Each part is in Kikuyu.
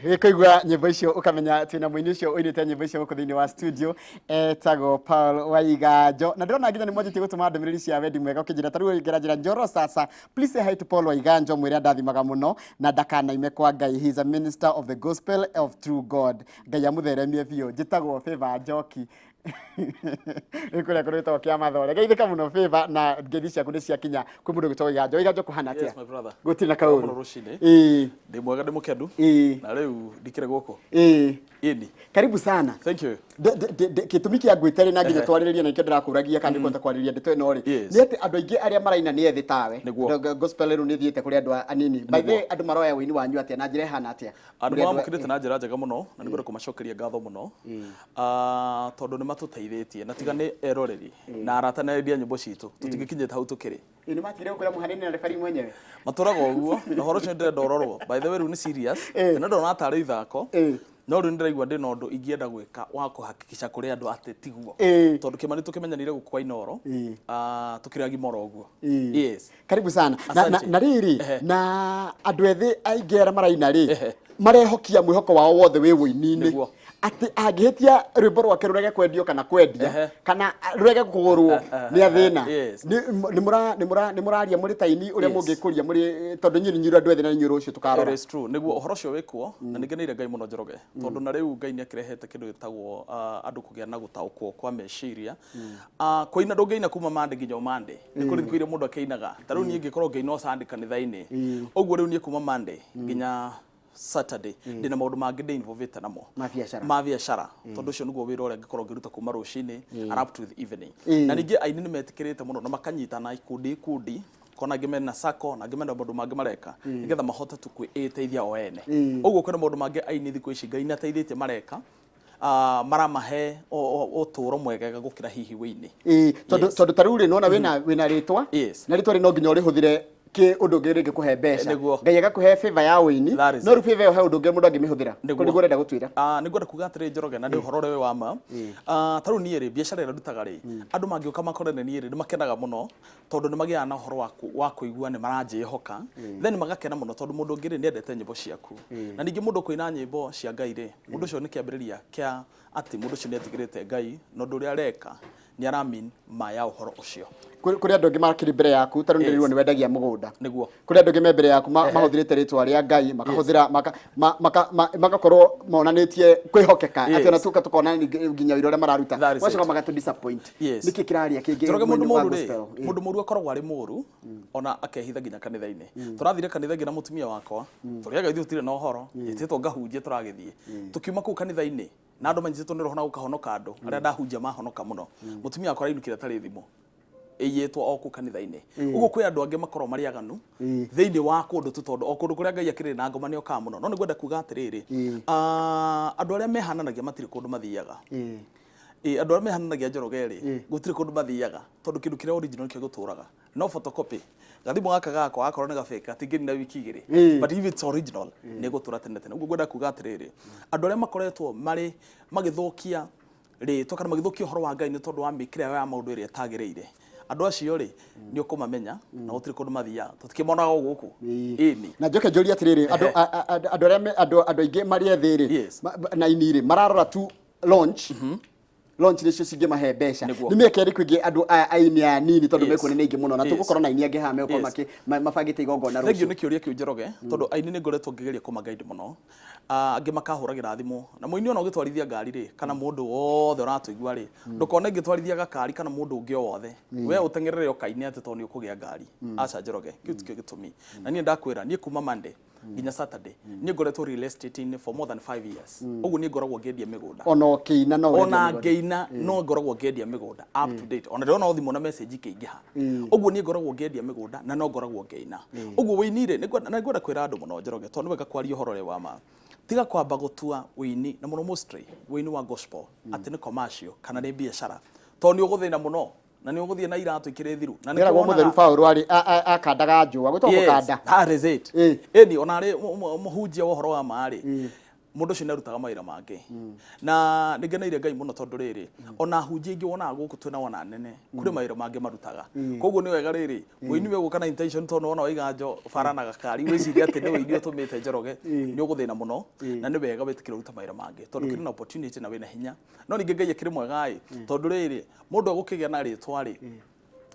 Wĩkũigua nyĩmbo icio ũkamenya twĩna mũini ũcio ũinĩte nyĩmbo icio gũkũ thĩinĩ wa studio, etagwo Paul Waiganjo. Na ndĩrona nginya nĩ mwanjĩtie gũtũma ndũmĩrĩri cia wendi mwega ũkĩnjĩra ta rĩu ũngĩra njĩra Njoro sasa, please say hi to Paul Waiganjo, mwĩre andathimaga mũno na ndakanaime kwa Ngai. He is a minister of the gospel of true God. Ngai amũtheremie biũ. Njĩtagwo Favor Njoki. Nĩ kũrĩa kũrĩtagwo kĩa mathore. Geithĩka mũno Favor, na ngeithi ciaku nĩ ciakinya kwĩ mũndũ ũgwĩtwo Waiganjo. Waiganjo, kũhana atĩa? Yes, my brother. Gũtirĩ na kaũru. Mũno rũcinĩ. Ndĩ mwega, ndĩ mũkenu. Na rĩu ndikĩrĩ gũkũ. Ĩni. Karibu sana. Thank you. Gĩtũmi kĩa ngwĩte rĩ na nginya twarĩrĩrie na nĩkĩo ndĩrakũragia kana nĩkũhota kwarĩrĩria ndeto ĩno rĩ, nĩ atĩ andũ aingĩ arĩa maraina nĩ ethĩ tawe. Gospel rĩu nĩ ĩthiĩte kũrĩ andũ anini. By the way, andũ maroya ũini wanyu atĩa na njĩra ĩhana atĩa? Andũ Kũrĩ andũ mamũkĩrĩte na njĩra njega mũno na nĩngwenda kũmacokeria ngatho mũno. Ah, tondũ nĩ matũteithĩtie na tiga nĩ eroreri na arata na endia nyĩmbo citũ tũtingĩkinyĩte hau tũkĩrĩ. Ĩ, nĩ matigire gũkwĩra mũhanene na referee mwenyewe? Matũraga ũguo na ũhoro ũcio nĩndĩrenda ũrorwo. By the way, rĩu nĩ serious. Tene ndona tarĩ ithako. No rĩu nĩndĩraigua ndĩna ũndũ ingĩenda gwĩka wa kũhakikisha kũrĩ andũ atĩ tiguo. Tondũ Kĩmani tũkĩmenyanire gũkũ kwa Inooro. Ah, tũkĩrĩ agima oro ũguo. Yes. Karibu sana. Na Asante. na rĩrĩ, na andũ ethĩ aingĩ arĩa maraina rĩ, marehokia mwĩhoko wao wothe wĩ wũini-inĩ. Atĩ angĩhĩtia rwĩmbo rwake rũrege kwendio kana kwendia kana rũrege kũgũrwo nĩ athĩna. Nĩ mũraria mũrĩ ta aini ũrĩa mũngĩkũria mũrĩ, tondũ inyuĩ nĩ inyuĩ andũ ethĩ na inyuĩ rũciũ tũkarora. It is true. Nĩguo ũhoro ũcio wĩkuo na nĩngeneire Ngai mũno, Njoroge, tondũ na rĩu Ngai nĩ akĩrehete kĩndũ gĩtagwo andũ kũgĩa na gũtaũkwo kwa meciria. Kũina ndũngĩina kuma Monday nginya Monday. Nĩ kũrĩ thikũ iria mũndũ akĩinaga. Ta rĩu niĩ ngĩkorwo ngĩina o Sunday kanitha-inĩ. Ũguo rĩu niĩ kuma Monday nginya Saturday ndĩna maũndũ mangĩ ndĩ involved namo. Ma biacara. Ma biacara. Tondũ ũcio nĩguo wĩra ũrĩa ngĩkorwo ngĩruta kuma rũcinĩ and up to the evening. Na ningĩ aini nĩ metĩkĩrĩte mũno na makanyitana ikundi ikundi, kona angĩ mena sacco na angĩ mena maũndũ mangĩ mareka nĩgetha mahote tu kwĩteithia o ene. Ũguo kwĩna maũndũ mangĩ aini thikũ ici Ngai nĩ ateithĩtie mareka, maramahe ũtũũro mwegega gũkĩra hihi wĩini. Ĩĩ, tondũ tondũ ta rĩu rĩ, nĩwona wĩna rĩtwa na rĩtwa rĩ no nginya ũrĩhũthĩre kĩ ũndũ ũngĩ rĩngĩkũhe mbeca. Ngai agakũhe favor ya ũini, That is no rĩu it. favor ĩyo he ũndũ ũngĩ mũndũ angĩmĩhũthĩra. Nĩguo ũrenda gũtwĩra. Ah, nĩngwenda kuga atĩrĩ, Njoroge, na nĩ ũhoro ũrĩa wĩ wa ma. Ah, ta rĩu niĩ rĩ, biacara ĩrĩa ndutaga rĩ, andũ mangĩũka makorane niĩ rĩ, nĩ makenaga mũno tondũ nĩ magĩaga na ũhoro wa kũigua nĩ maranjĩhoka, then magakena mũno tondũ mũndũ ũngĩ rĩ, nĩ endete nyĩmbo ciaku. Na ningĩ mũndũ ũkũina nyĩmbo cia Ngai rĩ, mũndũ ũcio nĩ kĩambĩrĩria kĩa atĩ mũndũ ũcio nĩ etigĩrĩte Ngai na ũndũ ũrĩa areka nĩ aramin ma ya ũhoro ũcio. Kũrĩ andũ angĩ makĩrĩ mbere yaku, ta rĩu ndĩrirwo nĩ wendagia mũgũnda. Nĩguo. Kũrĩ andũ angĩ me mbere yaku mahũthĩrĩte rĩtwa rĩa Ngai, makahũthĩra magakorwo monanĩtie kwĩhokeka atĩ ona tuka tũkona nginya wĩra ũrĩa mararuta, That is magacoka it. magatũ disappoint. Nĩkĩ kĩraria kĩngĩ Njoroge, mũndũ mwena wa mũru rĩ, gospel? Mũndũ mũru akoragwo arĩ mũru ona akehitha nginya kanitha-inĩ. Tũrathire kanitha ĩngĩ na mũtumia wakwa, tũrĩaga ithuĩ tũtirĩ na ũhoro, ĩtĩtwo ngahunjie tũragĩthiĩ. Tũkiuma kũu kanitha-inĩ na andũ manyitĩtwo nĩ roho na gũkahonoka andũ arĩa ndahunjia mahonoka mũno. Mũtumia wakwa arainũkire atarĩ thimũ ĩiyĩtwo o kũu kanitha-inĩ. Ũguo kwĩ andũ angĩ makoragwo marĩ aganu thĩinĩ wa kũndũ tu, tondũ o kũndũ kũrĩa Ngai akĩrĩ na ngoma nĩ okaga mũno. No nĩ ngwenda kuga atĩrĩrĩ, andũ arĩa mehananagia matirĩ kũndũ mathiaga. Ĩ, andũ arĩa mehananagia, Njoroge rĩ, gũtirĩ kũndũ mathiaga, tondũ kĩndũ kĩrĩa original nĩkĩo gĩtũraga. No photocopy, gathimũ gaka gakwa akorwo nĩ gabĩka gatingĩnina wiki 2, but if it's original nĩ gũtũra tene tene. Ũguo ngwenda kuga atĩrĩrĩ, andũ arĩa makoretwo marĩ magĩthũkia rĩtwa kana magĩthũkia ũhoro wa Ngai nĩ tondũ wa mĩkĩre yao ya maũndũ ĩrĩa ĩtagĩrĩire, andũ acio rĩ, nĩ ũkũmamenya na gũtirĩ kũndũ mathiaga, tũtikĩmonaga o gũkũ. Ĩni. Na njoke njũrie atĩrĩrĩ, andũ andũ arĩa andũ aingĩ marĩ ethĩ rĩ, na aini rĩ, mararora tu launch. Launch nĩcio cingĩmahe mbeca. Nĩ mĩeke ĩrĩkũ ĩngĩ andũ aya aini aya nini, tondũ mekuona nĩ aingĩ mũno na tũgũkorwo na aini angĩ haha megũkorwo mabangĩte igongona Thengiũ rũciũ? Nĩ kĩũria kĩu, Njoroge, tondũ aini nĩ ngoretwo ngĩgeria kũma-guide mũno. Ah, angĩ makahũragĩra thimũ na mũini ona ũgĩtwarithia ngari rĩ, kana mũndũ wothe ũratũigua rĩ, ndũkone ngĩtwarithia gakari kana mũndũ ũngĩ o wothe we ũteng'erere ũkaine atĩ tondũ nĩ ũkũgĩa ngari. Aca, Njoroge, kĩu tikĩo gĩtũmi. Na niĩ ndakwĩra, niĩ kuma Monday nginya Saturday niĩ ngoretwo real estate-inĩ for more than 5 years. Ũguo niĩ ngoragwo ngĩendia mĩgũnda. Ona ũkĩina no ũrendia Ona mĩgũnda. Ngĩina no ngoragwo ngĩendia mĩgũnda up to date. Ona ndĩrona thimũ na message ikĩingĩha. Ũguo niĩ ngoragwo ngĩendia mĩgũnda na no ngoragwo ngĩina. Ũguo wĩini rĩ, na nĩngwenda kwĩra andũ mũno, Njoroge, tondũ nĩ wega kwaria ũhoro ũrĩa wa ma. Tiga kwamba gũtua wĩini, na mũno mostly wĩini wa gospel, atĩ nĩ commercial kana nĩ biacara, tondũ nĩ ũgũthĩna mũno na nĩ ũgũthiĩ na iratũ ikĩrĩ thiru na nĩkĩo Nĩragwo mũtheru Paũlũ arĩ akandaga njũa gwĩtagwo Yes, gũkanda. that is it. Ĩni ona arĩ mũhunjia wa ũhoro wa ma rĩ. Mũndũ ũcio nĩ arutaga mawĩra mangĩ, na nĩ ngeneire Ngai mũno, tondũ rĩrĩ, ona hunjia ingĩ wonaga gũkũ twĩna wona nene, kũrĩ mawĩra mangĩ marutaga. Koguo nĩ wega rĩrĩ, mũini we gũka na intention, tondũ wona Waiganjo bara na gakari, wĩcirie atĩ nĩ ũini ũtũmĩte Njoroge, nĩ ũgũthĩna mũno. Na nĩ wega wĩtĩkĩre ũruta mawĩra mangĩ, tondũ kĩrĩ na opportunity na wĩna hinya. No ningĩ Ngai akĩrĩ mwega ĩ, tondũ rĩrĩ, mũndũ egũkĩgĩa na rĩtwa rĩ,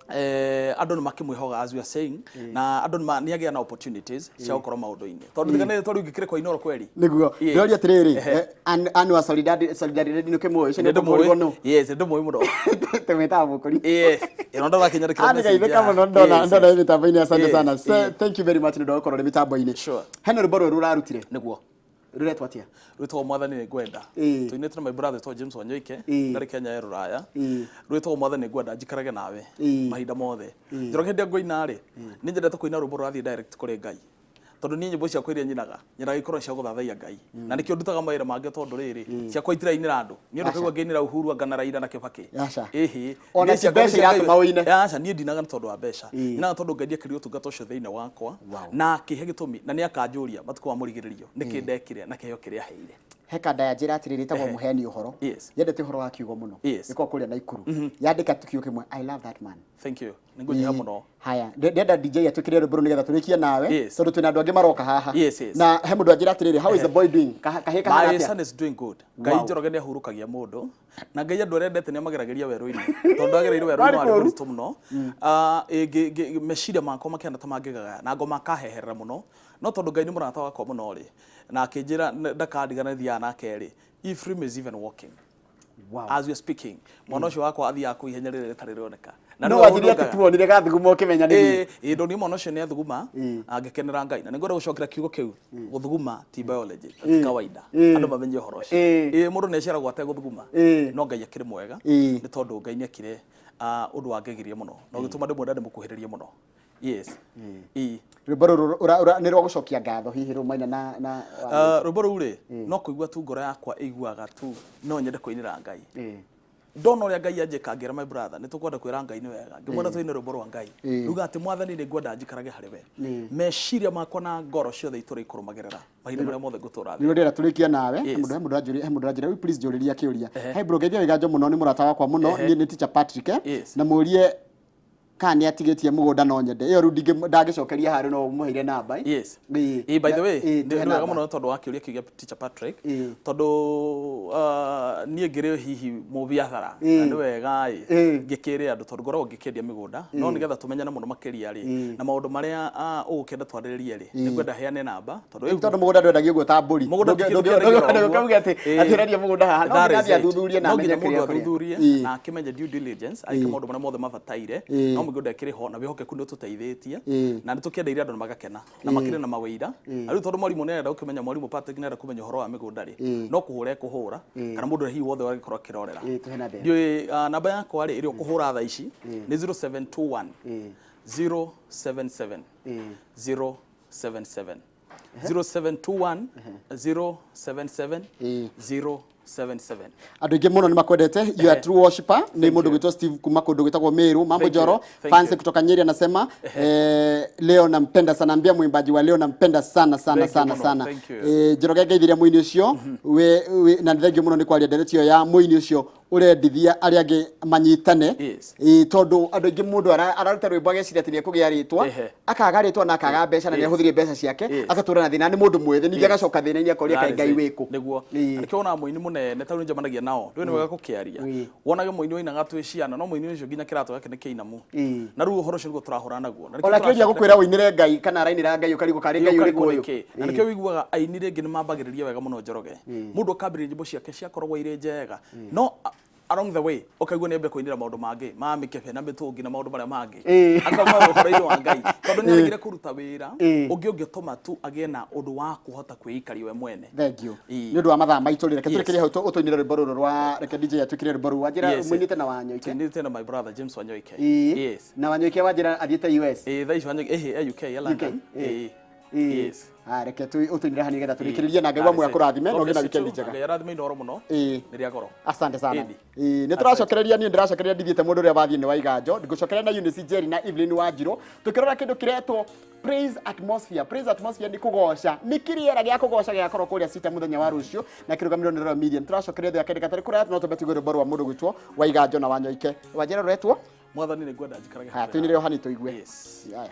andũ nĩ makĩmwĩhoga, as we are saying, na andũ nĩ agĩa na opportunities cia gũkorwo maũndũ-inĩ, tondũ tiga nĩ rĩtwa rĩu ngĩkĩrĩ kwa Inooro kweri. Nĩguo. Ndĩroria atĩrĩrĩ, Anne wa Solidarity nĩ ũkĩmũĩ ũcio? Nĩ ndĩmũĩ nũ? Yes, nĩ ndĩmũĩ mũno. Tũmwĩtaga mũkũri. Yes, ĩno ndarakinyandĩkĩra. Anne, geithĩka mũno ndona ndona wĩ mĩtambo-inĩ. Asante sana. Thank you very much nĩ ũndũ wa gũkorwo ũrĩ mĩtambo-inĩ. Hena rwĩmbo rwerũ ũrarutire. Nĩguo. Rũretwo atĩa? Rwĩtagwo Mwathani Nĩ Ngwenda. Tũinĩte na my brother wĩtagwo James Wanyoike, ndarĩ Kenya, e Rũraya. Rwĩtagwo Mwathani Nĩ Ngwenda Njikarage Nawe Mahinda Mothe. Njoroge, hĩndĩ ĩrĩa ngũina rĩ, nĩ nyendete kũina rwĩmbo rũrathiĩ direct kũrĩ Ngai, tondũ niĩ nyĩmbo ciakwa iria nyinaga, nyendaga ikorwo cia gũthathaiya Ngai, na nĩkĩo ndutaga mawĩra mangĩ, tondũ rĩrĩ, ciakwa itirainĩra andũ. Niĩ ndũkaigua ngĩinĩra Uhuru anga na Raila na Kibaki. Aca. Ĩhĩ. Ona Niĩ ti ciakwa nĩ mbeca cia Ngai. iratũma ũine. Aca, niĩ ndinaga nĩ tondũ wa mbeca. Nyinaga tondũ Ngai ndiekĩrire ũtungata ũcio thĩinĩ wakwa na akĩhe gĩtũmi, na nĩ akanjũria matukũ wa mũrigĩrĩrio nĩkĩ ndekire na kĩheo kĩrĩa aheire. He kanda ya njĩra atĩrĩrĩ, ĩtagwo mũheani ũhoro. Yendete ũhoro wa kiugo mũno. Ĩkoragwo kũrĩa Naikuru. Yandĩka tu kiugo kĩmwe, "I love that man." Thank you, nĩ ngũnyiha mũno. Haya, ndĩrenda DJ atwĩkĩre rwĩmbo rũu nĩgetha tũrĩkie nawe, tondũ twĩna andũ angĩ maroka haha. Na he mũndũ anjĩra atĩrĩrĩ, how is the boy doing? Kahĩĩ kahana My atĩa? son is doing good. Ngai Njoroge nĩ ahurũkagia mũndũ, na Ngai andũ arĩa endete nĩ amageragĩria werũ-inĩ, tondũ agereire werũ-inĩ Warĩ warĩ kũũru. mũritũ mũno. Ah, meciria makwa makĩhana ta mangĩgagaya na ngoma akaheherera mũno, no tondũ Ngai nĩ mũrata wakwa mũno rĩ, na akĩnjĩra ndakandigana, thiaga nake rĩ. Ephraim is even walking as we are speaking. Mwana ũcio wakwa athiaga kũu ihenya rĩrĩa rĩtarĩ rĩoneka. Na No nĩwe wanjirie atĩ ũndũngaga. tuonire gathuguma ũkĩmenya nĩ niĩ. Ĩĩ, ndonire mwana ũcio nĩ athuguma, angĩkenera Ngai. Na nĩngwenda gũcokera kiugo kĩu, gũthuguma ti biology na ti kawaida. Andũ mamenye ũhoro ũcio. Ĩĩ, mũndũ nĩ aciaragwo ategũthuguma, no Ngai akĩrĩ mwega, nĩ tondũ Ngai nĩ ekire ũndũ wangegirie mũno na ũgĩtũma ndĩmwenda, ndĩmũkuhĩrĩrie mũno. Yes. Ĩĩ. Rwĩmbo rũrũ nĩ rwa gũcokia ngatho hihi rũmaina na Rwĩmbo rũu rĩ, no kũigua tu ngoro yakwa ĩiguaga tu no nyende kũinĩra Ngai. Ndona ũrĩa Ngai anjĩka, ngĩra my brother nĩ tũkwenda kwĩra Ngai nĩ wega, ngĩmwenda tũine rwĩmbo rwa Ngai ruga atĩ, "Mwathani, nĩ ngwenda njikarage harĩ we, meciria makwa na ngoro ciothe itũre ikũrũmagĩrĩra mahinda marĩa mothe ngũtũra thĩ." Nĩguo ndĩrenda tũrĩkie nawe. He mũndũ aranjũria, "Please njũrĩria kĩũria. Hey bro, geithia Wĩganjo mũno, nĩ mũrata wakwa mũno." Niĩ nĩ Teacher Patrick, Yes. Na mũrie kana nĩ atigĩtie mũgũnda. No nyende ĩyo rĩu ndangĩcokeria harĩ no ũmũheire namba. Yes. Ĩĩ, by the way, nĩ Tũhe nĩ wega namba. mũno tondũ wa kĩũria kĩu gĩa Teacher Patrick, tondũ niĩ ngĩrĩ hihi mũbiathara, na nĩ wega ĩ ngĩkĩre andũ, tondũ ngoragwo ngĩkĩendia mĩgũnda, no nĩgetha tũmenyane mũno makĩria rĩ, na maũndũ marĩa ũgũkĩenda twarĩrĩrie rĩ, nĩ ngwenda heane namba, tondũ tondũ mũgũnda ndwendagio ũguo ta mbũri. Mũgũnda ti kĩndũ kĩendagio oro ũguo. Ndũngĩuga atĩ atĩ ũrendia mũgũnda haha no That nginya is athiĩ it. athuthurie na No amenye nginya mũndũ kĩrĩa kũrĩa. athuthurie na akĩmenye due diligence, agĩke maũndũ marĩa mothe mabataire. No mũgũnda ĩkĩrĩ ho na wĩhokeku nĩ ũtũteithĩtie, na nĩ tũkĩendeire andũ na magakena na makĩrĩ na mawĩira. Na rĩu tondũ mwarimũ nĩ arenda gũkĩmenya, mwarimũ Patrick nĩ arenda kũmenya ũhoro wa mĩgũnda rĩ, no kũhũra ekũhũra, kana mũndũ ũrĩa hihi wothe angĩkorwo akĩrorera. Tũhe namba ĩyo. Ndiũĩ, namba yakwa rĩ, ĩrĩa ũkũhũra thaa ici nĩ 0721 077 077, 0721 077 077. Andũ aingĩ mũno nĩ makwendete, you are true worshipper. Nĩ mũndũ you. gwĩtwo Steve kuma kũndũ gwĩtagwo Meru. Mambo Thank you. Njoro, Thank fans you. kutoka Nyeri, anasema leo nampenda sana, ambia mwimbaji wa leo nampenda sana sana. Thank you Sana mũno. sana. Thank you. Njoroge, ngeithiria mũini ũcio we, na nĩ thengiũ mũno nĩ kwaria ndeto ĩyo ya mũini ũcio ũrendithia arĩa angĩ manyitane. Tondũ andũ aingĩ, mũndũ araruta rwĩmbo ageciria atĩ nĩ ekũgĩa rĩtwa, akaga rĩtwa na akaga mbeca, na nĩ ahũthĩrie mbeca ciake, agatũra na thĩna. Nĩ mũndũ mwĩthĩ, ningĩ agacoka thĩna-inĩ, akoria, "Kaĩ Ngai wĩkũ?" Nĩguo. Nĩkĩo wonaga mũini mũnene ta rĩu njemanagia nao rĩu, nĩ wega gũkĩaria. Wonage mũini wainaga twĩ ciana, no mũini ũcio nginya kĩratũ gĩake nĩ kĩinamu. Na rĩu ũhoro ũcio nĩguo tũrahũra naguo. Na nĩkĩo Ona kĩũria tũracokera gũkwĩra ũinĩre Ngai kana arainĩra Ngai, ũkarigwo karĩ Ngai ũrĩkũ ũkarigwo ũyũ. nĩkĩ. Na nĩkĩo wĩiguaga aini rĩngĩ nĩ mambagĩrĩria wega mũno, Njoroge. Mũndũ akambĩrĩria nyĩmbo ciake ciakoragwo irĩ njega, no along the way ũkaigua nĩ ambia kũinĩra maũndũ mangĩ ma mĩkebe na mĩtũngi na maũndũ marĩa mangĩ, akauma ũhoro-inĩ wa Ngai, tondũ nĩ aregire kũruta wĩra ũngĩ ũngĩtũma tu agĩe na ũndũ wa kũhota kwĩikaria we mwene. Thank you. Nĩ ũndũ wa mathaa maitũ rĩ, reke tũrĩkĩrie hau, ũtũinĩre rwĩmbo rũrũ rwa, reke DJ atwĩkĩre rwĩmbo rũu. Wanjĩra mũinĩte na Wanyoike. Tũinĩte na my brother James Wanyoike. Yes. Na Wanyoike wanjĩra athiĩte US. Ĩĩ, thaa ici Wanyoike ĩhĩ e UK, e London. Ĩĩ. Yes. Ah, reke ũtũinĩre hanini nĩgetha tũrĩkĩrĩrie na Ngai wa muoyo akũrathime na ũgĩe na weekend njega. Ngai arathime Inooro mũno. Nĩ rĩa goro. Asante sana. Ĩni. Ĩĩ, nĩ tũracokereria, niĩ ndĩracokereria ndithiĩte mũndũ ũrĩa wathiĩ nĩ Waiganjo. Ngũcokereria na Eunice Njeri na Evelyn Wanjirũ tũkĩrora kĩndũ kĩretwo praise atmosphere. Praise atmosphere nĩ kũgoca, nĩ kĩrĩera gĩa kũgoca gĩgakorwo kũrĩa Cita mũthenya wa rũciũ na kĩrũgamĩrĩrwo nĩ Royal Media. Nĩ tũracokereria thĩ ya kahinda gatarĩ kũraya, no twambe tũigue rwĩmbo rwa mũndũ gwĩtwo Waiganjo na Wanyoike. Wanjĩra rũretwo? Mwathani nĩ ngwenda njikarage Haya, hakuhĩ tũinĩre o hanini tũigue. Yes. Haya.